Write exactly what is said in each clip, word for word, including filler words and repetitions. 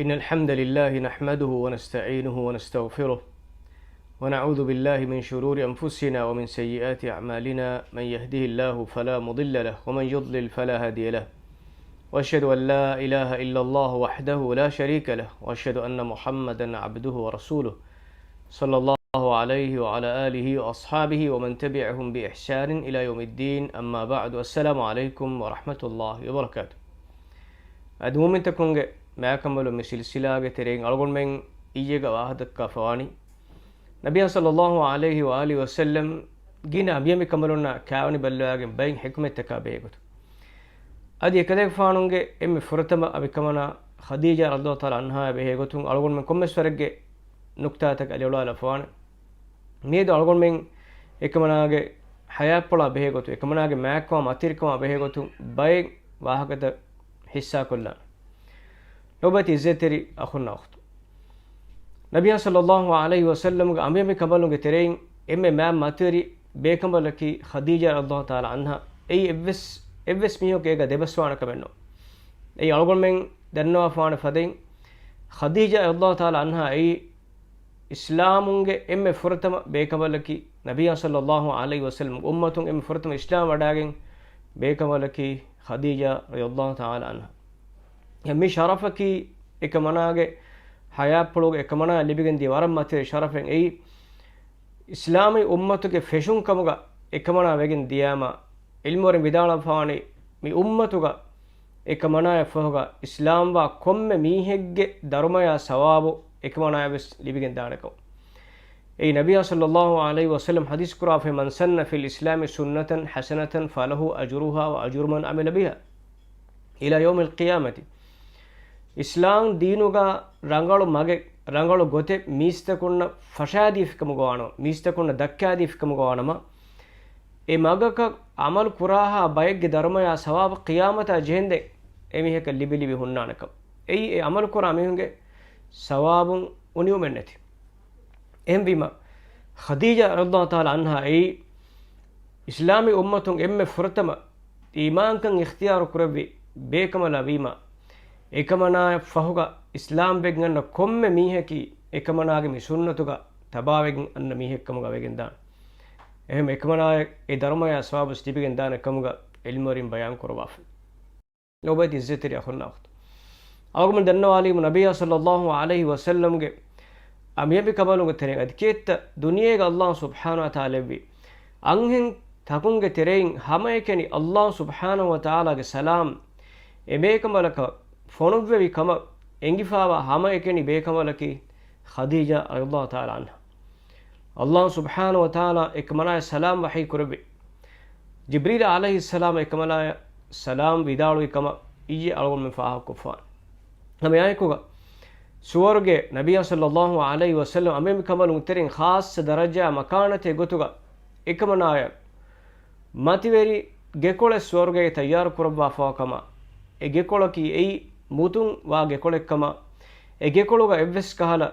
إن الحمد لله نحمده ونستعينه ونستغفره، ونعوذ بالله من شرور أنفسنا ومن سيئات أعمالنا، من يهده الله فلا مضل له، ومن يضلل فلا هادي له، وأشهد أن لا إله إلا الله وحده لا شريك له، وأشهد أن محمدا عبده ورسوله، صلى الله عليه وعلى آله وأصحابه ومن تبعهم بإحسان إلى يوم الدين، أما بعد، السلام عليكم ورحمة الله وبركاته. އަދި މުއުމިންތަކުންގެ މާކަނބަލުން މި ސިލްސިލާގެ ތެރެއިން އަޅުގަނޑުމެން އިއްޔެގަ ވާހަކަދައްކާފަވާނީ، ނަބިއްޔާ ޞައްލައްލާހު ޢަލައިހި ވައާލިހި ވަސައްލަމް ގިނަ އަނބިޔަމިކަނބަލުންނާ ކާވެނި ބައްލަވާގެން ބައެއް ޙިކުމަތްތަކާ ބެހޭގޮތުން. އަދި އެކަލޭގެފާނުގެ އެންމެ ފުރަތަމަ އަނބިކަމަނާ ޚަދީޖާ ރަޟިޔައްލާހު ތަޢާލާ ޢަންހާއާ ބެހޭގޮތުން އަޅުގަނޑުމެން ކޮންމެސް ވަރެއްގެ ނުކްތާތަކަށް އަލިއަޅުވާލަފަވާނެ. މިއަދު އަޅުގަނޑުމެން އެކަމަނާގެ ޙަޔާތްޕުޅާ ބެހޭގޮތުން، އެކަމަނާގެ މާތްކަމާ މަތިވެރިކަމާ ބެހޭގޮތުން ބައެއް ވާހަކަތައް ޙިއްޞާކޮށްލާނެ. ނަބިއްޔާ ޢިއްޒަތްތެރި އަޚުންނާ އުޚްތުން، ނަބިއްޔާ ޞައްލައްލާހު ޢަލައިހި ވަސައްލަމްގެ އަނބިޔަމިކަނބަލުންގެ ތެރެއިން އެންމެ މާތް މަތިވެރި ބޭކަނބަލަކީ ޚަދީޖާ ރަޟިޔައްލާހު ތަޢާލާ ޢަންހާ. އެއީ އެއްވެސް، އެއްވެސް މީހަކު އޭގަ ދެބަސްވާނެ ކަމެއް ނޫން. އެއީ އަޅުގަނޑުމެން ދަންނަވާފާނެ ފަދައިން، ޚަދީޖާ ރަޟިޔައްލާހު ތަޢާލާ ޢަންހާ އެއީ އިސްލާމުންގެ އެންމެ ފުރަތަމަ ބޭކަނބަލަކީ، ނަބިއްޔާ ޞައްލައްލާހު ޢަލައިހި ވަސައްލަމްގެ އުއްމަތުން އެންމެ ފުރަތަމަ އިސްލާމް ވަޑައިގެން ބޭކަނބަލަކީ ޚަދީޖާ ރަޟިޔައްލާހު ތަޢާލާ ޢަންހާ. މި ޝަރަފަކީ އެކަމަނާގެ ޙަޔާތްޕުޅުގަ އެކަމަނާއަށް ލިބިގެން ދިޔަ ވަރަށް މަތިވެރި ޝަރަފެއް. އެއީ އިސްލާމީ އުއްމަތުގެ ފެށުން ކަމުގަ އެކަމަނާ ވެގެން ދިޔާމަ، ޢިލްމުވެރިން ވިދާޅުވެފަވާނީ، މި އުއްމަތުގަ އެކަމަނާއަށް ފަހުގަ އިސްލާމްވާ ކޮންމެ މީހެއްގެ ދަރުމަޔާ ސަވާބު އެކަމަނާއަށް ވެސް ލިބިގެން ދާނެކަމަށް. އެއީ ނަބިއްޔާ ޞައްލައްލާހު ޢަލައިހި ވަސައްލަމް ޙަދީޘް ކުރާފައި، من سن في الإسلام سنة حسنة فله أجرها وأجر من عمل بها إلى يوم القيامة. އިސްލާމް ދީނުގަ ރަނގަޅު މަގެއް، ރަނގަޅު ގޮތެއް މީސްތަކުންނަށް ފަށާދީފިކަމުގަ ވާނަމަ، މީސްތަކުންނަށް ދައްކާދީފިކަމުގަ ވާނަމަ، އެ މަގަކަށް ޢަމަލު ކުރާހާ ބައެއްގެ ދަރުމަޔާ ސަވާބު ޤިޔާމަތާ ޖެހެންދެން އެމީހަކަށް ލިބި ލިބި ހުންނާނެކަން. އެއީ އެ ޢަމަލު ކުރާ މީހުންގެ ސަވާބުން އުނިއުމެއް ނެތި. އެހެންވީމަ، ޚަދީޖާ ރަޟިޔައްލާހު ތަޢާލާ ޢަންހާ އެއީ އިސްލާމީ އުއްމަތުން އެންމެ ފުރަތަމަ އީމާންކަން އިޚްތިޔާރު ކުރެއްވި ބޭކަނބަލާ ވީމަ، އެކަމަނާއަށް ފަހުގަ އިސްލާމް ވެގެން އަންނަ ކޮންމެ މީހަކީ އެކަމަނާގެ މި ސުންނަތުގަ ތަބާވެގެން އަންނަ މީހެއްކަމުގަ ވެގެންދާނެ. އެހެން އެކަމަނާއަށް އެ ދަރުމަޔާ ސަވާބު ލިބިގެން ދާނެ ކަމުގަ ޢިލްމުވެރިން ބަޔާން ކުރައްވާފަ. ނުބައިތި އިއްޒަތްތެރި އަޚުންނާ އުޚްތު. އަޅުގަނޑު ދަންނަވާލީމު ނަބިއްޔާ ޞައްލައްލާހު ޢަލައިހި ވަސައްލަމްގެ އަނބިޔަމިކަނބަލުންގެ ތެރެއިން އަދި ކިއެއްތަ ދުނިޔޭގަ އައްލާހު ސުބްޙާނަހު ވަތަޢާލާ އެއްވި އަންހެން ތަކުންގެ ތެރެއިން ހަމައެކަނި އައްލާހު ސުބްޙާނަހު ވަތަޢާލާގެ ސަލާމް އެބޭކަނބަލަކަށް ފޮނުއްވެވި ކަމަށް އެނގިފާވާ ހަމައެކަނި ބޭކަނބަލަކީ ޚަދީޖާ ރަޟިޔައްލާހު ތަޢާލާ ޢަންހާ. އައްލާހު ސުބްޙާނަހު ވަތަޢާލާ އެކަމަނާއަށް ސަލާމް ވަޙީ ކުރެއްވި. ޖިބްރީލް ޢަލައިހިއްސަލާމް އެކަމަނާއަށް ސަލާމް ވިދާޅުވި ކަމަށް އިއްޔެ އަޅުގަނޑުމެން ފާހަގަކޮށްފާނެ. ހަމައެއާއެކުގަ ސުވަރުގެ ނަބިއްޔާ ޞައްލައްލާހު ޢަލައިހި ވަސައްލަމް އަނބިޔަމިކަނބަލުން ތެރެއިން ޚާއްޞަ ދަރަޖާ މަކާނަތެއް ގޮތުގަ އެކަމަނާއަށް މަތިވެރި ގެކޮޅެއް ސުވަރުގޭގަ ތައްޔާރު ކުރައްވާފަވާ ކަމަށް، އެ ގެކޮޅަކީ އެއީ މުތުން ވާ ގެކޮޅެއް ކަމަށް، އެ ގެކޮޅުގަ އެއްވެސް ކަހަލަ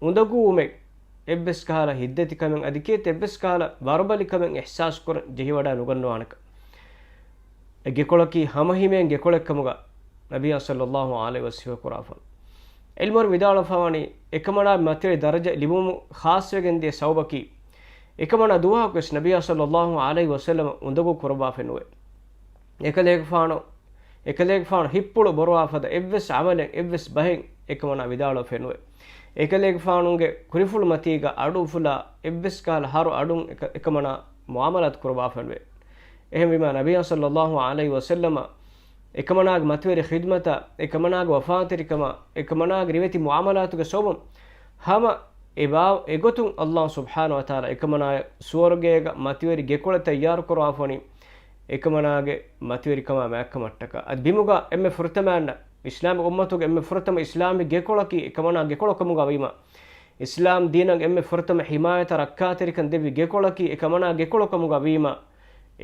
އުނދަގޫވުމެއް، އެއްވެސް ކަހަލަ ހިތްދަތިކަމެއް އަދި ކިއެއްތަ އެއްވެސް ކަހަލަ ވަރުބަލިކަމެއް އިޙްސާސްކުރަން ޖެހިވަޑައި ނުގަންނަވާނެކަން. އެ ގެކޮޅަކީ ހަމަހިމޭން ގެކޮޅެއްކަމުގަ ނަބިއްޔާ ޞައްލައްލާހު ޢަލައިހި ވަސައްލަމް ސިފަކުރާފަ. ޢިލްމުވެރިން ވިދާޅުވެފަވާނީ، އެކަމަނާ މަތިވެރި ދަރަޖަ ލިބުމު ޚާއްޞަވެގެންދިޔަ ސަބަބަކީ، އެކަމަނާ ދުވަހަކުވެސް ނަބިއްޔާ ޞައްލައްލާހު ޢަލައިހި ވަސައްލަމަށް އުނދަގޫ ކުރައްވާފައެއް ނުވޭ. އެކަލޭގެފާނު، އެކަލޭގެފާނު ހިއްޕުޅު ބޮރުވާފަދަ އެއްވެސް ޢަމަލެއް، އެއްވެސް ބަހެއް އެކަމަނާ ވިދާޅުވެފައެއް ނުވޭ. އެކަލޭގެފާނުގެ ކުރިފުޅު މަތީގަ އަޑު އުފުލާ އެއްވެސް ކަހަލަ ހަރު އަޑުން އެކަ-، އެކަމަނާ މުޢާމަލާތު ކުރައްވާފައެއް ނުވޭ. އެހެންވީމާ، ނަބިއްޔާ ޞައްލައްލާހު ޢަލައިހި ވަސައްލަމަށް އެކަމަނާގެ މަތިވެރި ޚިދްމަތާ، އެކަމަނާގެ ވަފާތެރިކަމާ، އެކަމަނާގެ ރިވެތި މުޢާމަލާތުގެ ސަބަބުން ހަމަ އެބާ-، އެގޮތުން އައްލާހު ސުބްޙާނަހު ވަތަޢާލާ އެކަމަނާއަށް ސުވަރުގޭގަ މަތިވެރި ގެކޮޅެއް ތައްޔާރު ކުރައްވާފަވަނީ އެކަމަނާގެ މަތިވެރިކަމާ މާތްކަމަށްޓަކާ. އަދި ބިމުގަ އެންމެ ފުރަތަމަ އަންނަ އިސްލާމް އުއްމަތުގެ އެންމެ ފުރަތަމަ އިސްލާމީ ގެކޮޅަކީ އެކަމަނާ ގެކޮޅަކަމުގަ ވީމަ، އިސްލާމް ދީނަށް އެންމެ ފުރަތަމަ ޙިމާޔަތާ ރައްކާތެރިކަން ދެއްވި ގެކޮޅަކީ އެކަމަނާ ގެކޮޅަކަމުގަ ވީމަ،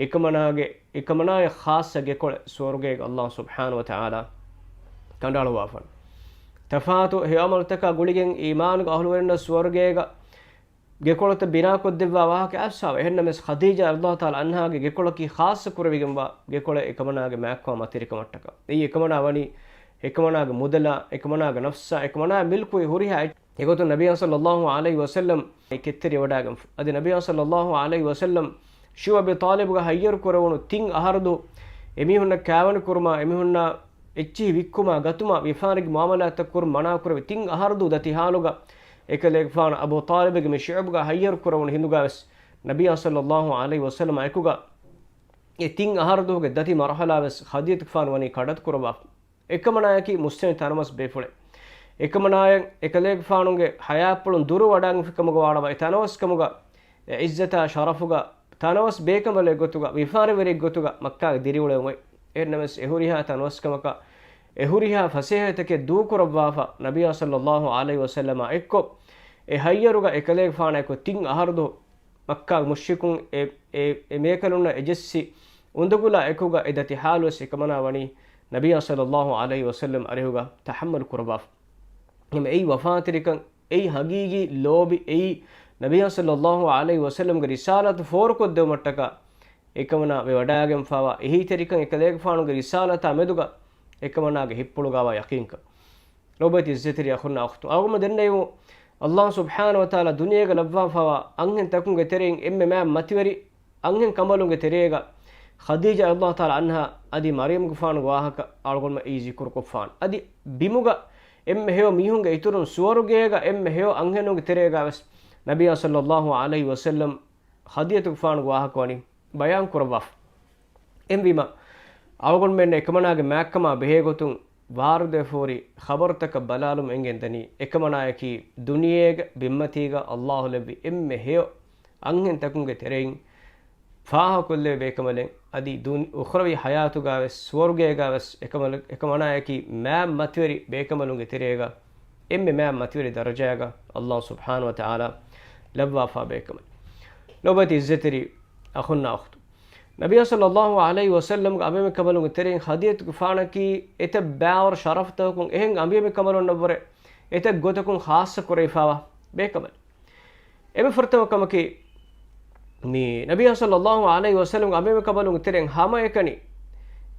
އެކަމަނާގެ، އެކަމަނާގެ ޚާއްޞަ ގެކޮޅެއް ސުވަރުގޭގަ އައްލާހު ސުބްޙާނަހު ވަތަޢާލާ ކަނޑައަޅުއްވާފަން. ތަފާތު ހެޔޮ ޢަމަލުތަކާ ގުޅިގެން އީމާނުގެ އަހުލުވެރިންނަށް ސުވަރުގޭގަ ގެކޮޅުތައް ބިނާކޮށްދެއްވާ ވާހަކަ އައްސާވެ. އެހެންނަމަވެސް ޚަދީޖާ ރަޟިޔައްލާހު ތަޢާލާ ޢަންހާގެ ގެކޮޅަކީ ޚާއްޞަ ކުރެވިގެންވާ ގެކޮޅެއް އެކަމަނާގެ މާތްކަމާ މަތިވެރިކަމަށްޓަކާ. އެއީ އެކަމަނާ ވަނީ އެކަމަނާގެ މުދަލާ، އެކަމަނާގެ ނަފްސާ، އެކަމަނާ މިލްކު ހުރިހާ އެއްޗެއް. އެގޮތުން ނަބިއްޔާ ޞައްލައްލާހު ޢަލައިހި ވަސައްލަމް އެ ކެތްތެރިވަޑާގެންފަ. އަދި ނަބިއްޔާ ޞައްލައްލާހު ޢަލައިހި ވަސައްލަމް ޝިޔަޢު އަބީ ޠާލިބުގަ ހައްޔަރު ކުރެވުނު ތިން އަހަރު ދުވަހު އެމީހުންނަށް ކާވެނި ކުރުމާ، އެމީހުންނާ އެއްޗިހި ވިއްކުމާ، ގަތުމާ، ވިޔަފާރިގެ މުޢާމަލާތްތައް ކުރުން މަނާ ކުރެވި ތިން އަހަރު ދުވަހު ދަތި ޙާލުގަ އެކަލޭގެފާނު އަބޫ ޠާލިބުގެ މި ޝިޔަޢުގަ ހައްޔަރު ކުރެވުނު ހިނދުގަވެސް ނަބިއްޔާ ޞައްލައްލާހު ޢަލައިހި ވަސައްލަމާ އެކުގަ އެ ތިން އަހަރު ދުވަހުގެ ދަތި މަރުޙަލާވެސް ޚަދީޖަތުގެފާނު ވަނީ ކަޑައްތު ކުރައްވާފަ. އެކަމަނާއަކީ މުސްލިމް ތަނަވަސް ބޭފުޅެއް. އެކަމަނާޔަށް އެކަލޭގެފާނުގެ ޙަޔާތްޕުޅުން ދުރު ވަޑާގެންފި ކަމުގަ ވާނަމަ، އެ ތަނަވަސްކަމުގަ، އެ ޢިއްޒަތާ ޝަރަފުގަ ތަނަވަސް ބޭކަނބަލެއް ގޮތުގަ، ވިޔަފާރިވެރިއެއް ގޮތުގަ މައްކާގަ ދިރިއުޅެވުމެވެ. އެހެންނަމަވެސް އެ ހުރިހާ ތަނަވަސްކަމަކަށް، އެ ހުރިހާ ފަސޭހަތަކެއް ދޫކުރައްވާފަ، ނަބިއްޔާ ޞައްލައްލާހު ޢަލައިހި ވަސައްލަމާ އެއްކޮށް، އެ ހައްޔަރުގަ އެކަލޭގެފާނާއެކު ތިން އަހަރު ދުވަހު މައްކާގެ މުޝްރިކުން އެ، އެ، އެ މޭކަލުންނަށް އެ ޖެއްސި އުނދަގުލާ އެކުގަ އެ ދަތި ޙާލުވެސް އެކަމަނާ ވަނީ ނަބިއްޔާ ޞައްލައްލާހު ޢަލައިހި ވަސައްލަމް އަރިހުގަ ތަޙައްމަލު ކުރައްވާފަ. އެހެން އެއީ ވަފާތެރިކަން، އެއީ ޙަޤީޤީ ލޯބި، އެއީ ނަބިއްޔާ ޞައްލައްލާހު ޢަލައިހި ވަސައްލަމްގެ ރިސާލަތު ފޯރުކޮށްދެވުމަށްޓަކާ އެކަމަނާ ވެވަޑާގެންފާވާ އެހީތެރިކަން، އެކަލޭގެފާނުގެ ރިސާލަތާ މެދުގަ އެކަމަނާގެ ހިތްޕުޅުގަވާ ޔަޤީންކަން. ލޯބިވެތި ޢިއްޒަތްތެރި އަޚުންނާ އުޚްތުން، އަޅުގަނޑު ދެންނެވިމު، ﷲ ސުބްޙާނަހޫ ވަތަޢާލާ ދުނިޔޭގަ ލައްވާފާވާ އަންހެން ތަކުންގެ ތެރެއިން އެންމެ މާތް މަތިވެރި އަންހެން ކަނބަލުންގެ ތެރޭގަ ޚަދީޖާ ރަޟިޔަﷲ ތަޢާލާ ޢަންހާ އަދި މަރްޔަމްގެފާނުގެ ވާހަކަ އަޅުގަނޑުމެން އެއީ ޒިކުރުކޮށްފާނެ. އަދި ބިމުގަ އެންމެ ހެޔޮ މީހުންގެ އިތުރުން ސުވަރުގޭގަ އެންމެ ހެޔޮ އަންހެނުންގެ ތެރޭގަވެސް ނަބިއްޔާ ޞައްލައްލާހު ޢަލައިހި ވަސައްލަމް ޚަދީޖަތުގެފާނުގެ ވާހަކަ ވަނީ ބަޔާން ކުރައްވާފަ. އެހެންވީމަ، އަޅުގަނޑުމެންނަށް އެކަމަނާގެ މާތްކަމާ ބެހޭގޮތުން ވާރިދުވެފަހުރި ޚަބަރުތަކަށް ބަލާލުމަށް އެނގެންދަނީ، އެކަމަނާޔަކީ ދުނިޔޭގެ ބިންމަތީގަ ﷲ ލެއްވި އެންމެ ހެޔޮ އަންހެން ތަކުންގެ ތެރެއިން ފާހަގަކޮށްލެވޭ ބޭކަނބަލެއް، އަދި ދުނި-، އުޚްރަވީ ޙަޔާތުގަވެސް ސުވަރުގޭގަވެސް އެކަމަނާ-، އެކަމަނާޔަކީ މާތް މަތިވެރި ބޭކަނބަލުންގެ ތެރޭގަ އެންމެ މާތް މަތިވެރި ދަރަޖައިގަ ﷲ ސުބްޙާނަހޫ ވަތަޢާލާ ލައްވާފާ ބޭކަނބަލެއް. ލޯބިވެތި ޢިއްޒަތްތެރި އަޚުންނާ އުޚްތުން، ނަބިއްޔާ ޞައްލައްލާހު ޢަލައިހި ވަސައްލަމްގެ އަނބިމެ ކަނބަލުންގެ ތެރެއިން ޚަދީޖަތުގެފާނަކީ އެތައް ބައިވަރު ޝަރަފުތަކުން އެހެން އަނބިމެ ކަނބަލުންނަށްވުރެ އެތައް ގޮތަކުން ޚާއްޞަ ކުރެވިފާވާ ބޭކަނބަލެއް. އެންމެ ފުރަތަމަ ކަމަކީ، މި ނަބިއްޔާ ޞައްލައްލާހު ޢަލައިހި ވަސައްލަމްގެ އަނބިމެ ކަނބަލުންގެ ތެރެއިން ހަމައެކަނި،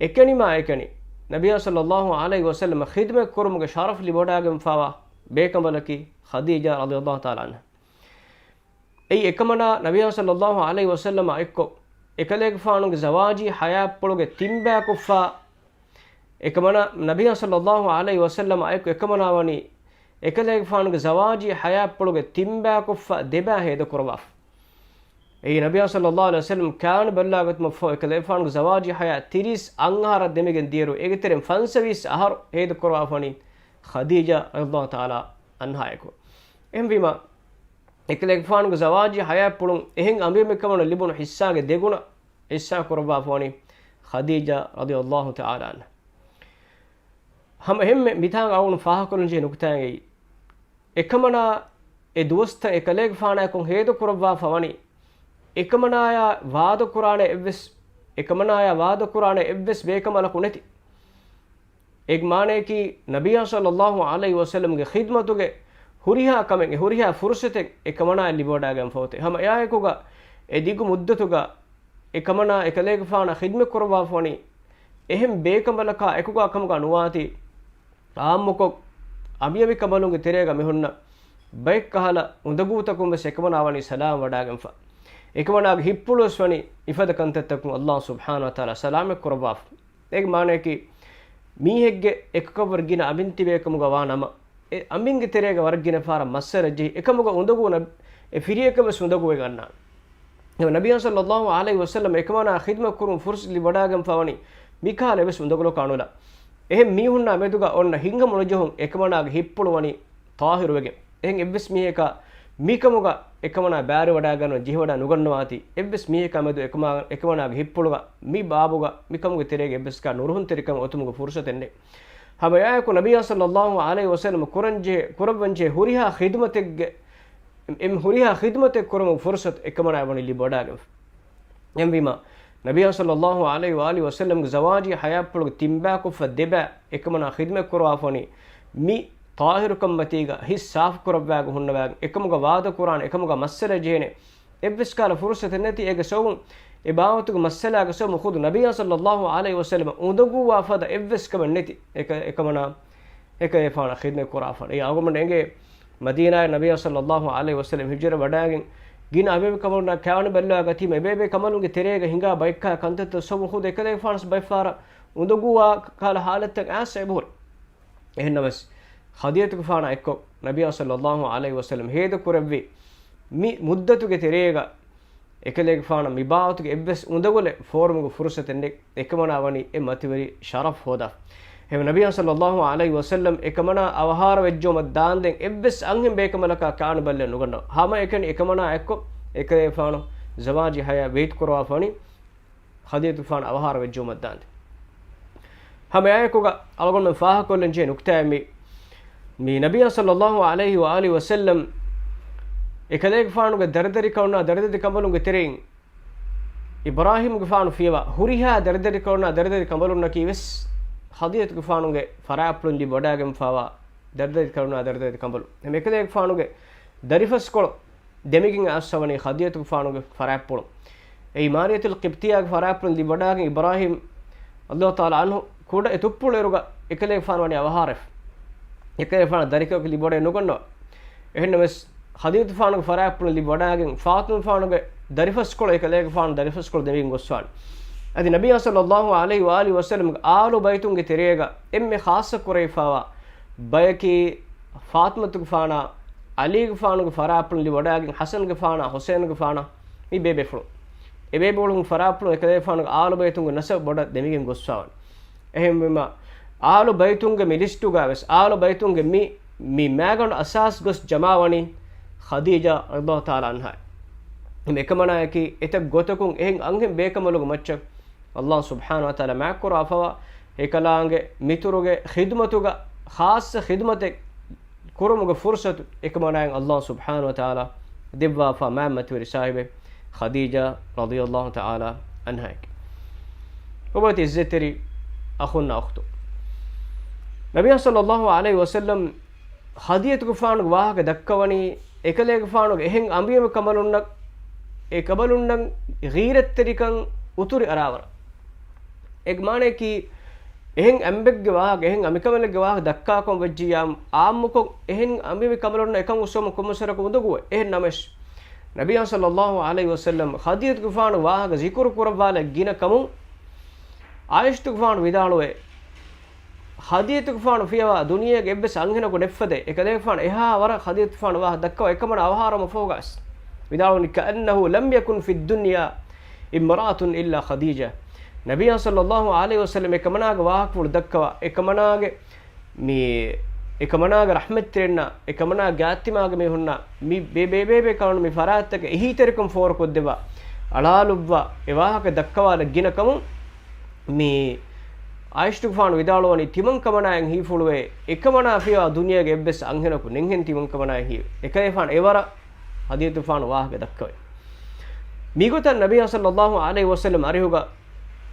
އެކަނިމާ އެކަނި، ނަބިއްޔާ ޞައްލައްލާހު ޢަލައިހި ވަސައްލަމަށް ޚިދުމަތް ކުރުމުގެ ޝަރަފު ލިބިވަޑާގެންފާވާ ބޭކަނބަލަކީ ޚަދީޖާ ރަޟިޔަﷲ ތަޢާލާ ޢަންހާ. އެއީ އެކަމަނާ ނަބިއްޔާ ޞައްލައްލާހު ޢަލައިހި ވަސައްލަމާ އެއްކޮށް، އެކަލޭގެފާނުގެ ޒަވާޖީ ޙަޔާތްޕުޅުގެ ތިންބަޔަކުފާ، އެކަމަނާ ނަބިއްޔާ ޞައްލައްލާހު ޢަލައިހި ވަސައްލަމާ އެއްކޮށް އެކަމަނާ ވަނީ އެކަލޭގެފާނުގެ ޒަވާޖީ ޙަޔާތްޕުޅުގެ ތިންބަޔަކުފާ ދެބަޔަށް ހޭދަކުރައްވާފަ. އެއީ ނަބިއްޔާ ޞައްލައްލާހު ޢަލައިހި ވަސައްލަމް ކާވެނި ބައްލަވާގަތުމަށްފަހު އެކަލޭގެފާނުގެ ޒަވާޖީ ޙަޔާތް ތިރީސް އަށް އަހަރަށް ދެމިގެން ދިޔައިރު، އޭގެ ތެރެއިން ފަންސަވީސް އަހަރު ހޭދަކުރައްވާފަ ވަނީ ޚަދީޖާ ރަޟިޔަﷲ ތަޢާލާ ޢަންހާއެކު. އެހެންވީމަ، އެކަލޭގެފާނުގެ ޒަވާޖީ ޙަޔާތްޕުޅުން އެހެން އަނބިމެ ކަނބަލުން ލިބުނު ޙިއްޞާގެ ދެގުނަ ޙިއްޞާ ކުރައްވާފަ ވަނީ ޚަދީޖާ ރަޟިޔަﷲ ތަޢާލާ ޢަންހާ. ހަމަ އެހެންމެ މިތާނގަ އަޅުގަނޑު ފާހަގަކޮށްލަންޖެހޭ ނުކުތާއެއް އެއީ، އެކަމަނާ އެ ދުވަސްތައް އެކަލޭގެފާނާއެކު ހޭދަކުރައްވާފަ ވަނީ، އެކަމަނާޔާ ވާދަކުރާނެ އެއްވެސް، އެކަމަނާޔާ ވާދަކުރާނެ އެއްވެސް ބޭކަނބަލަކު ނެތި. އޭގެ މާނަޔަކީ، ނަބިއްޔާ ޞައްލައްލާހު ޢަލައިހި ވަސައްލަމްގެ ޚިދްމަތުގެ ހުރިހާ ކަމެއް، އެ ހުރިހާ ފުރުޞަތެއް އެކަމަނާއަށް ލިބިވަޑާގެންފަ އޮތޭ. ހަމަ އެއާއެކުގަ އެ ދިގު މުއްދަތުގަ އެކަމަނާ އެކަލޭގެފާނަށް ޚިދްމަތް ކުރައްވާފަ ވަނީ އެހެން ބޭކަނބަލަކާ އެކުގާ ކަމުގަ ނުވާތީ، ޢާއްމުކޮށް، އަނބިއަނބި ކަނބަލުންގެ ތެރޭގަ މި ހުންނަ ބައެއްކަހަލަ އުނދަގޫތަކުން ވެސް އެކަމަނާ ވަނީ ސަލާމް ވަޑާގެންފަ. އެކަމަނާގެ ހިތްޕުޅު ވެސް ވަނީ އިފަދަ ކަންތައްތަކުން ﷲ ސުބްޙާނަހޫ ވަތަޢާލާ ސަލާމަތް ކުރައްވާފަ. އޭގެ މާނަޔަކީ، މީހެއްގެ އެކަކަށްވުރެ ގިނަ އަނބިން ތިބޭ ކަމުގަ ވާ ނަމަ، އެ އަނބިންގެ ތެރޭގަ ވަރަށް ގިނަ ފަހަރަށް މައްސަލަ ޖެހި، އެކަމުގަ އުނދަގޫ ނަ-، އެ ފިރިއަކަށް ވެސް އުނދަގޫވެގެން އަންނާނެ. އެ ނަބިއްޔާ ޞައްލައްލާހު ޢަލައިހި ވަސައްލަމް އެކަމަނާ ޚިދްމަތް ކުރުން ފުރުޞަތު ލިބިވަޑާގެންފަ ވަނީ މިކަހަލަ އެއްވެސް އުނދަގުލަކާ ނުލާ. އެހެން މީހުންނާ މެދުގަ އޮންނަ ހިތްހަމަނުޖެހުން އެކަމަނާގެ ހިތްޕުޅު ވަނީ ޠާހިރުވެގެން. އެހެން އެއްވެސް މީހަކާ މިކަމުގަ އެކަމަނާ ބާރުވަޑާގަންނަ ޖެހިވަޑާ ނުގަންނަވާތީ، އެއްވެސް މީހަކާ މެދު އެކަމާ-، އެކަމަނާގެ ހިތްޕުޅުގަ މި ބާބުގަ މިކަމުގެ ތެރޭގަ އެއްވެސްކާ ނުރުހުންތެރިކަމެއް އޮތުމުގެ ފުރުޞަތެއް ނެތް. ހަމައެއާއެކު ނަބިއްޔާ ޞައްލައްލާހު ޢަލައިހި ވަސައްލަމަ ކުރަންޖެހޭ، ކުރައްވަންޖެހޭ ހުރިހާ ޚިދުމަތެއްގެ، އެ ހުރިހާ ޚިދުމަތެއް ކުރުމުގެ ފުރުޞަތު އެކަމަނާއަށް ވަނީ ލިބިވަޑާގެންފަ. އެހެންވީމަ، ނަބިއްޔާ ޞައްލައްލާހު ޢަލައިހި ވައާލިހި ވަސައްލަމްގެ ޒަވާޖީ ޙަޔާތްޕުޅުގެ ތިންބަޔަކުފަ ދެބަ އެކަމަނާ ޚިދުމަތް ކުރައްވާފަ ވަނީ މި ޠާހިރުކަންމަތީގަ ހިތް ސާފުކުރައްވާގެ ހުންނަވާގެން، އެކަމުގަ ވާދަކުރާނެ، އެކަމުގަ މައްސަލަ ޖެހޭނެ އެއްވެސް ކަހަލަ ފުރުޞަތެއް ނެތި. އޭގެ ސަބަބުން އެ ބާވަތުގެ މައްސަލާގެ ސަބަބުން ޚުދު ނަބިއްޔާ ޞައްލައްލާހު ޢަލައިހި ވަސައްލަމަ އުނދަގޫވާ ފަދަ އެއްވެސް ކަމެއް ނެތި އެކަ-، އެކަމަނާ އެކަލޭގެފާނަށް ޚިދުމަތް ކުރާފަ. އެ އަޅުގަނޑުމެން އެނގޭ މަދީނާއަށް ނަބިއްޔާ ޞައްލައްލާހު ޢަލައިހި ވަސައްލަމަ ހިޖުރަ ވަޑައިގެން ގިނަ އަނބިމެ ކަނބަލުންނާ ކާވެނި ބައްލަވާ ގަތީމަ އެބޭބޭ ކަނބަލުންގެ ތެރޭގަ ހިނގާ ބައެއްކާ ކަންތައްތައް ސަބަބުން ޚުދު އެކަލޭގެފާނަސް ބައެއްފަހަރަށް އުނދަގޫވާ ކަހަލަ ޙާލަތްތައް އައިސް އެބަހުރި. އެހެންނަމަވެސް، ޚަދީޖަތުގެފާނާ އެއްކޮށް ނަބިއްޔާ ޞައްލައްލާހު ޢަލައިހި ވަސައްލަމަ ހޭދަ ކުރެއްވި މި މުއްދަތުގެ ތެރޭގަ އެކަލޭގެފާނަށް މި ބާވަތުގެ އެއްވެސް އުނދަގުލެއް ފޯރުމުގެ ފުރުޞަތެއް ނެތް. އެކަމަނާ ވަނީ އެ މަތިވެރި ޝަރަފް ހޯދާ. އެހެން ނަބިއްޔާ ޞައްލައްލާހު ޢަލައިހި ވަސައްލަމަ އެކަމަނާ އަވަހާރަވެއްޖައުމަށް ދާންދެން އެއްވެސް އަންހެން ބޭކަނބަލަކާ ކާވެނި ބައްލަވެ ނުގަންނަވާ. ހަމައެކަނި އެކަމަނާ އެއްކޮށް އެކަލޭގެފާނު ޒަވާޖީ ޙަޔާތް ވަޢުދު ކުރައްވާފަ ވަނީ ޚަދީޖަތުގެފާނު އަވަހާރަވެއްޖައުމަށް ދާންދެން. ހަމައެއާއެކުގަ އަޅުގަނޑުމެން ފާހަގަކޮށްލަން ޖެހޭ ނުކުތާއެއް މީ، މި ނަބިއްޔާ ޞައްލައްލާހު ޢަލައިހި ވައާލިހި ވަސައްލަމަ އެކަލޭގެފާނުގެ ދަރިދަރިކަނބަލުންގެ ތެރެއިން އިބްރާހީމްގެފާނު ފިޔަވާ ހުރިހާ ދަރިދަރިކަނބަލުންނާ ދަރިދަރިކަނބަލުންނަކީ ވެސް ޚަދީޖަތުގެފާނުގެ ފަރާތްޕުޅުން ލިބިވަޑައިގެންފާވާ ދަރިދަރިކަނބަލުންނާ ދަރިދަރިކަނބަލުން. އެހެން އެކަލޭގެފާނުގެ ދަރިފަސްކޮޅު ދެމިގެން އައިސްފަ ވަނީ ޚަދީޖަތުގެފާނުގެ ފަރާތްޕުޅުން. އެއީ މާރިޔަތުލް ޤިބްޠިއްޔާގެ ފަރާތްޕުޅުން ލިބިވަޑައިގެން އިބްރާހީމް ރަޟިޔައްލާހު ތަޢާލާ ޢަންހު ކުޑަ އެ ތުއްޕުޅު އިރުގަ އެކަލޭގެފާނު ވަނީ އަވަހާރަވެފަ. އެކަލޭގެފާނަށް ދަރިކަލަކު ލިބިވަޑައެއް ނުގަންނަވާ. އެހެންނަމަވެސް، ޚަދީޖަތުގެފާނުގެ ފަރާތްޕުޅުން ލިބިވަޑައިގެން ފާޠިމަތުގެފާނުގެ ދަރިފަސްކޮޅު އެކަލޭގެފާނު ދަރިފަސްކޮޅު ދެމިގެން ގޮސްފާނެ. އަދި ނަބިއްޔާ ޞައްލައްލާހު ޢަލައިހި ވައާލިހި ވަސައްލަމަގެ އާލު ބައިތުންގެ ތެރޭގަ އެންމެ ޚާއްޞަ ކުރެވިފާވާ ބަޔަކީ ފާޠިމަތުގެފާނާ ޢަލީގެފާނުގެ ފަރާތްޕުޅުން ލިބިވަޑައިގެން ޙަސަންގެފާނާ ޙުސައިންގެފާނާ މި ބޭބޭފުޅުން. އެ ބޭބޭފުޅުން ފަރާތްޕުޅުން އެކަލޭގެފާނުގެ އާލު ބައިތުންގެ ނަސަބު ބޮޑަށް ދެމިގެން ގޮސްފާވަނީ. އެހެންވީމަ، އާލު ބައިތުންގެ މި ލިސްޓުގަ ވެސް، އާލު ބައިތުންގެ މި، މި މައިގަނޑު އަސާސް ގޮސް ޖަމާވަނީ ޚަދީޖާ ރަޟިޔައްލާހު ތަޢާލާ ޢަންހާ. އެކަމަނާއަކީ އެތައް ގޮތަކުން އެހެން އަންހެން ބޭކަނބަލުގެ މައްޗަށް ﷲ ސުބްޙާނަހޫ ވަތަޢާލާ މާތްކުރާފަވާ، އެކަލާނގެ މިތުރުގެ ޚިދުމަތުގަ ޚާއްޞަ ޚިދުމަތެއް ކުރުމުގެ ފުރުޞަތު އެކަމަނާއަށް ﷲ ސުބްޙާނަހޫ ވަތަޢާލާ ދެއްވާފަ މާތް މަތިވެރި ސާހިބެއް ޚަދީޖާ ރަޟިޔައްލާހު ތަޢާލާ ޢަންހާއެކެ. އޮބައިތި ޢިއްޒަތްތެރި އަޚުންނާ އުޚްތުން. ނަބިއްޔާ ޞައްލައްލާހު ޢަލައިހި ވަސައްލަމަ ޚަދީޖަތުގެފާނުގެ ވާހަކަ ދައްކަވަނީ، އެކަލޭގެފާނުގެ އެހެން އަނބިމެ ކަނބަލުންނަށް، އެ ކަނބަލުންނަށް ޣީރަތްތެރިކަން އުތުރި އަރާވަރަށް. އޭގެ މާނައަކީ، އެހެން އަނބެއްގެ ވާހަކަ، އެހެން އަނބިކަނބަލެއްގެ ވާހަކަ ދައްކާކަން ވެއްޖިއްޔާ، އާއްމުކޮށް އެހެން އަނބިމެ ކަނބަލުންނަށް އެކަން އުއްސަވަމުން ކޮންމެސް ވަރަކަށް އުނދަގޫވޭ. އެހެން ނަމަވެސް، ނަބިއްޔާ ޞައްލައްލާހު ޢަލައިހި ވަސައްލަމަ ޚަދީޖަތުގެފާނު ވާހަކަ ޒިކުރު ކުރައްވާލައް ގިނަ ކަމުން، ޢާއިޝަތުގެފާނު ވިދާޅުވޭ، ޚަދީޖަތުގެފާނު ފިޔަވާ ދުނިޔޭގެ އެއްވެސް އަންހެނަކު ނެތްފަދަ، އެކަލޭގެފާނު އެހާ ވަރަށް ޚަދީޖަތުގެފާނު ވާހަކަ ދައްކަވާ އެކަމަނާ އަވަހާރަވުމަށް ފަހުގަސް ވިދާޅުވަނީ، كأنه لم يكن في الدنيا امرأة إلا خديجة. ނަބިއްޔާ ޞައްލައްލާހު ޢަލައިހި ވަސައްލަމަ އެކަމަނާގެ ވާހަކަފުޅު ދައްކަވާ، އެކަމަނާގެ މި އެކަމަނާގެ ރަޙްމަތްތެރިންނާ، އެކަމަނާ ގާތްތިމާގެ މީހުންނާ މި ބޭބޭބޭބޭ ކަމުން މި ފަރާތްތަކަށް އެހީތެރިކަން ފޯރުކޮށްދެއްވާ، އަޅާލުއްވާ، އެ ވާހަކަ ދައްކަވާލައް ގިނަ ކަމުން މި ޢާއިޝަތުގެފާނު ވިދާޅުވަނީ، ތިމަން ކަމަނާއަށް ހީފުޅުވޭ، އެކަމަނާ ފިޔަވާ ދުނިޔޭގެ އެއްވެސް އަންހެނަކު ނެތްހެން ތިމަން ކަމަނާއަށް ހީވޭ. އެކަލޭގެފާނު އެވަރަށް ޚަދީޖަތުގެފާނު ވާހަކަ ދައްކަވޭ. މިގޮތަށް ނަބިއްޔާ ޞައްލައްލާހު ޢަލައިހި ވަސައްލަމަ އަރިހުގަ